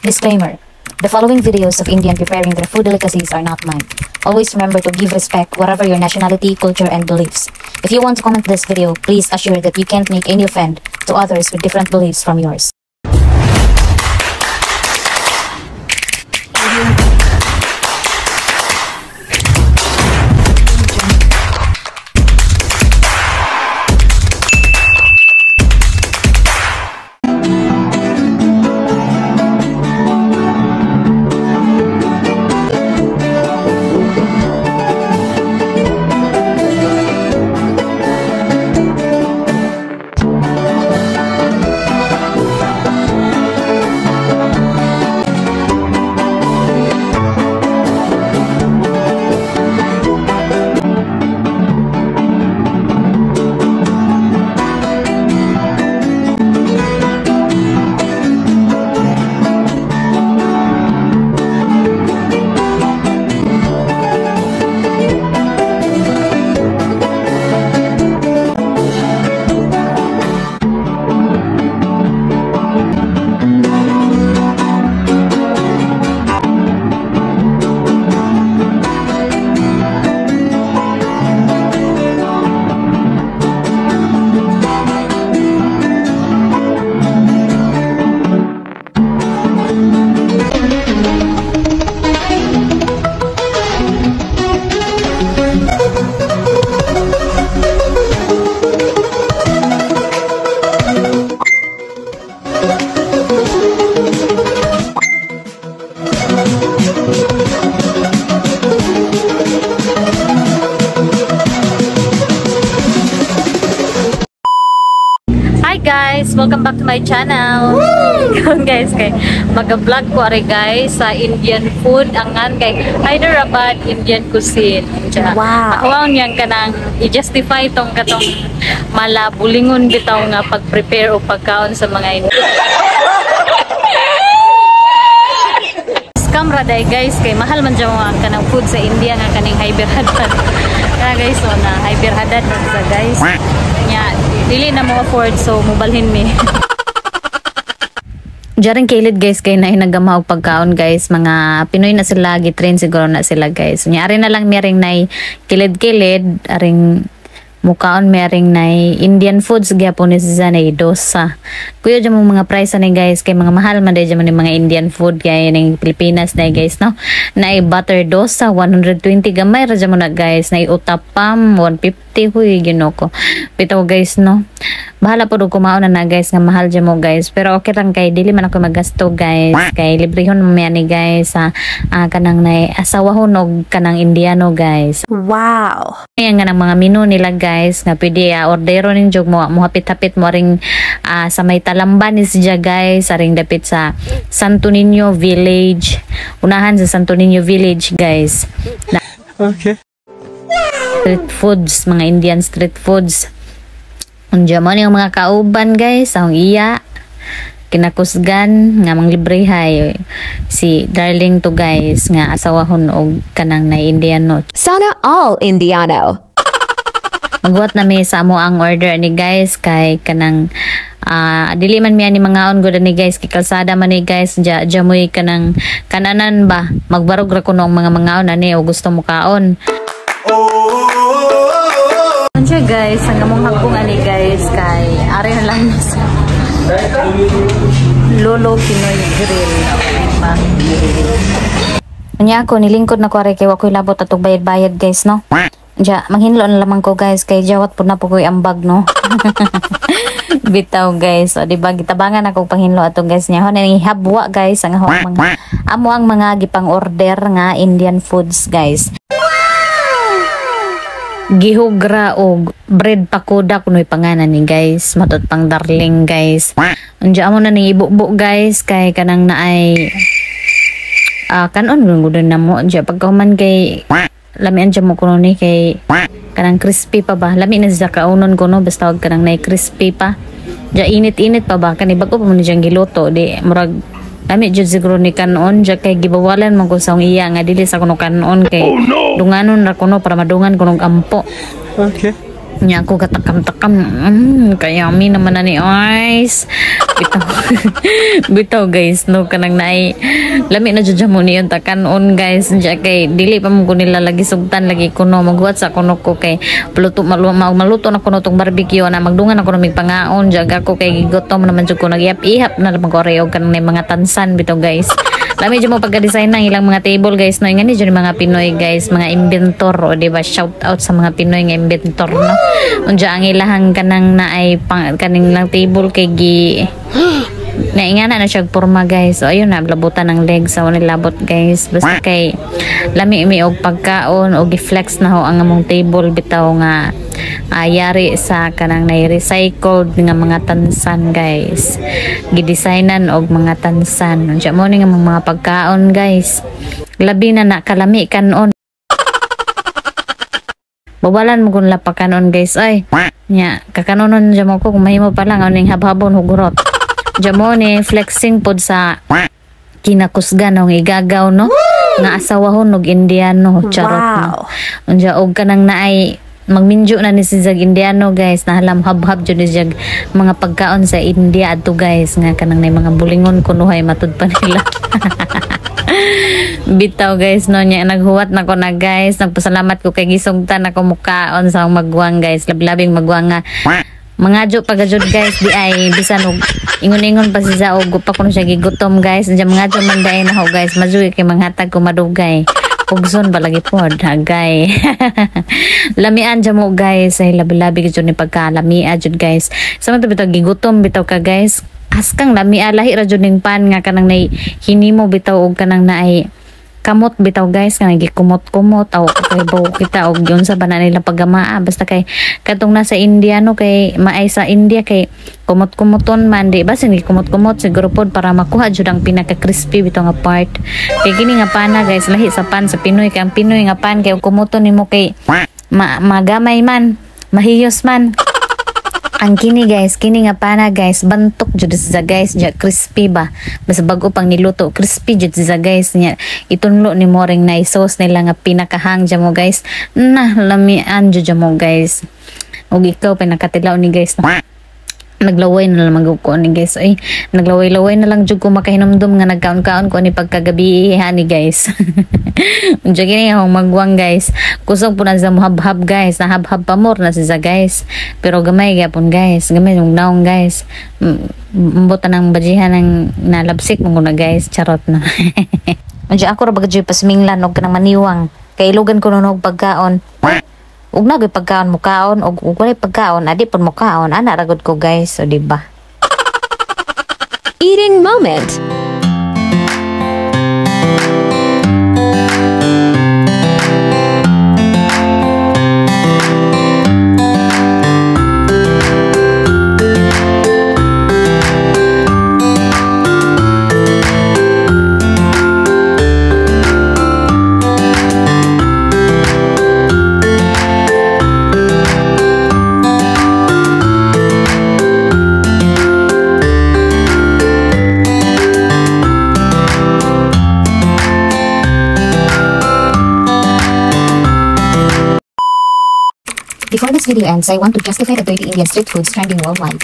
Disclaimer. The following videos of Indian preparing their food delicacies are not mine. Always remember to give respect whatever your nationality, culture, and beliefs. If you want to comment this video, please assure that you can't make any offend to others with different beliefs from yours. Hi guys! Welcome back to my channel! Karon guys, kay mag-vlog ko ari guys sa Indian food angan kay Hyderabad Indian cuisine. Wow. Ako ang yang kanang i-justify tong katong malabulingon bitaw nga pag-prepare o pagkaon sa mga Indian. Scam ra day guys kay mahal man jud ang kanang food sa India nga kaning Hyderabad. Kaya guys, so na Hyderabad sa guys. Nya dili na mo afford so mobalhin mi. Diyan kilid guys kay na hinagamaw pagkaon guys, mga Pinoy na sila, gitrain siguro na sila guys. Nya ari na lang miring nay kilid-kilid aring mukaon miring nay Indian foods gyapon ni siya nay dosa. Kuya dyan mo mga price ani guys kay mga mahal man day dyan mo ni mga Indian food kay ning Pilipinas na guys no. Nay butter dosa 120 gamay ra dyan mo na guys, nay utapam 150 huy Ginoo ko. Bitaw guys no. Bahala po kumaon na na guys nga mahal dyan mo guys, pero okay lang kay dili man ako magasto guys kay librehon man ni guys sa kanang nay asawahon og kanang Indiano guys. Wow. Ayan nga ng mga menu nila guys nga pwede ordero ning jog mo muhapit-hapit mo ring sa may Talamban ni siya guys, aring dapit sa Santo Niño Village, unahan sa Santo Niño Village guys. Na, Okay. Street foods, mga Indian street foods. Unja mo yung mga kauban guys, ang iya kinakusgan nga manglibrehay si darling to guys nga asawahon og kanang na Indiano. Sana all Indiano. Magwat na mi sa amo ang order ni guys kay kanang dili man mi ani mangaon gud ni guys kay kalsada man ni guys, ja jamoy kanang kananan ba magbarog ra kuno ang mga mangaon ani o gusto mo kaon. Unsa guys, ang among hagpong ani guys kay ari na lang sa Lolo Pinoy Grill. Diba? Unya ako nilingkod na ko ari kay wa koy labot atog bayad-bayad guys no. Ja manghinlo na lamang ko guys kay jawat pud na po koy ambag no. Bitaw guys, o di ba gitabangan ako panghinlo ato guys niya. Hon ni habwa guys ang mga amo ang mga gipang-order nga Indian foods guys. Gihugra og bread pakoda kunoy panganan ni guys, matot pang darling guys. Unja amo na ning ibubo guys kay kanang naay kanon gud na mo unja pagkahuman kay lami andiyan mo kuno ni kay kanang crispy pa ba, lami na siya kaunon kuno basta og kanang naay crispy pa. Ja init-init pa ba kani bag-o pa man diyang giluto di murag lami jud siguro ni kanon ja kay gibawalan man ko sa akong iya nga dili sa kuno kanon kay dunganon ra kuno para madungan kuno ampo. Okay. Nya ako katakam-takam. Kayami naman na ni Ice. Bitaw. Bitaw guys, no, kanang naay lami na jud mo niyon takanon guys. Diya kay dili pa mo ko nila lagi sugtan lagi kuno maghuwat sa kuno ko kay paluto maluto na kuno tong barbecue na magdungan ako mig pangaon jaga ko kay gigutom naman jud ko, nagyap-ihap na naman ko og kanang nay mga tansan bitaw guys. Lami jud mo pagka-design ng ilang mga table guys, no. Ngani jud mga Pinoy guys, mga inventor o di ba? Shout out sa mga Pinoy nga inventor, no. Unja ang ilahang kanang naay pang, kaning lang table kay gi naingana na siya porma guys. So ayun na, labutan ng legs sa so, labot guys. Basta kay lami mi og pagkaon og gi-flex na ho ang among table bitaw nga yari sa kanang nay recycled nga mga tansan guys. Gidesignan og mga tansan. Unsa mo ni nga mga pagkaon guys. Labi na na kalami kanon. Bawalan mo kung lapakanon guys. Ay, nya kakanonon dyan mo ko kung mahimo pa lang aning habhabon hugurot. Dyan mo ni flexing pod sa kinakusgan ng igagaw, no, nga asawahon og Indiano, charot no. Unja og kanang naay magminjo na ni si Zag Indiano guys, nahalam habhab jud ni Zag mga pagkaon sa India adto guys, nga kanang nay mga bulingon kunuhay matud pa nila. Bitaw guys no, nya naghuwat na ko na guys, nagpasalamat ko kay gisugtan ako mukaon sa magwang guys, lablabing magwang nga mga pagajud guys, di ay bisan og ingon-ingon pa si og pa kuno siya gigutom guys. Diyan mga man dai na ho guys, majuy kay manghatag ko madugay. Pugson ba lagi pod hagay. Lamian jud mo guys, ay labi-labi jud ni pagkalamia jud guys. Sa man bitaw gigutom bitaw ka guys, askang lamia, lahi ra jud ning pan nga kanang nay hinimo bitaw og kanang naay kamot bitaw guys, nga gikumot-kumot aw kay baw kita og yun sa bana nila paggamaa. Basta kay katong nasa India no, kay maay sa India kay kumot-kumoton man di ba, sige kumot-kumot siguro pod para makuha jud ang pinaka crispy bitaw nga part. Kay kini nga pana guys, lahi sa pan sa Pinoy, kay ang Pinoy nga pan kay kumuton nimo kay magamay man, mahiyos man. Ang kini guys, kini nga pana guys, bantok jud siya guys, ja crispy ba. Basta bago pang niluto, crispy jud siya guys nya. Itunlo ni mo ring na sauce nila nga pinakahang jamo guys. Na lamian jud jamo guys. Ug ikaw pinakatilaw ni guys. No? Naglaway na lang ko ni guys. Ay, naglaway-laway na lang jud ko makahinumdum nga nagkaon-kaon ko ni pagkagabi ni guys. Unsa kini akong magwang guys. Kusog po na sa muhabhab guys. Nahabhab pa more na siya guys. Pero gamay gyapon guys. Gamay yung naong guys. Mbot ng bajihan ng nalabsik mo na guys. Charot na. Unsa ako ra bagay pasminglan og kanang maniwang. Kay ilugan ko nunog pagkaon. Ug na pagkaon mo kaon og walay pagkaon adi pud mo kaon, ana ra gud ko guys, so di ba? Eating moment. Before this video ends, I want to justify the dirty Indian street foods trending worldwide.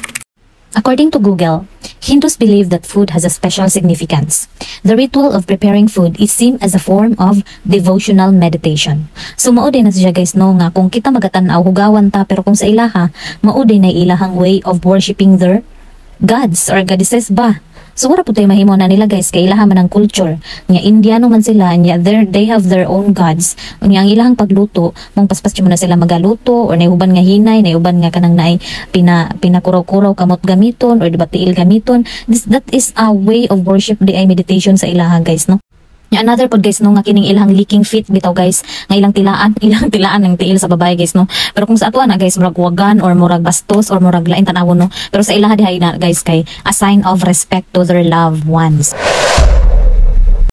According to Google, Hindus believe that food has a special significance. The ritual of preparing food is seen as a form of devotional meditation. So mao din na siya guys no, nga kung kita magatan-aw hugawan ta, pero kung sa ilaha, mao din na ilahang way of worshiping their gods or goddesses ba. So wala po tayo mahimo na nila guys, kay ilaha man ang culture. Nya Indiano man sila, nya they have their own gods. Nya ang ilahang pagluto, mong paspas mo na sila magaluto or naiuban nga hinay, naiuban nga kanang naay pinakuraw-kuraw kamot gamiton or di ba tiil gamiton. That is a way of worship, di ay meditation sa ilaha guys no. Nya another pod guys no, nga kining ilang licking feet bitaw guys, nga ilang tilaan, ilang tilaan ng tiil sa babae guys no. Pero kung sa ato na guys, murag wagan or murag bastos or murag lain tan-awon no. Pero sa ilaha dihay na guys kay a sign of respect to their loved ones.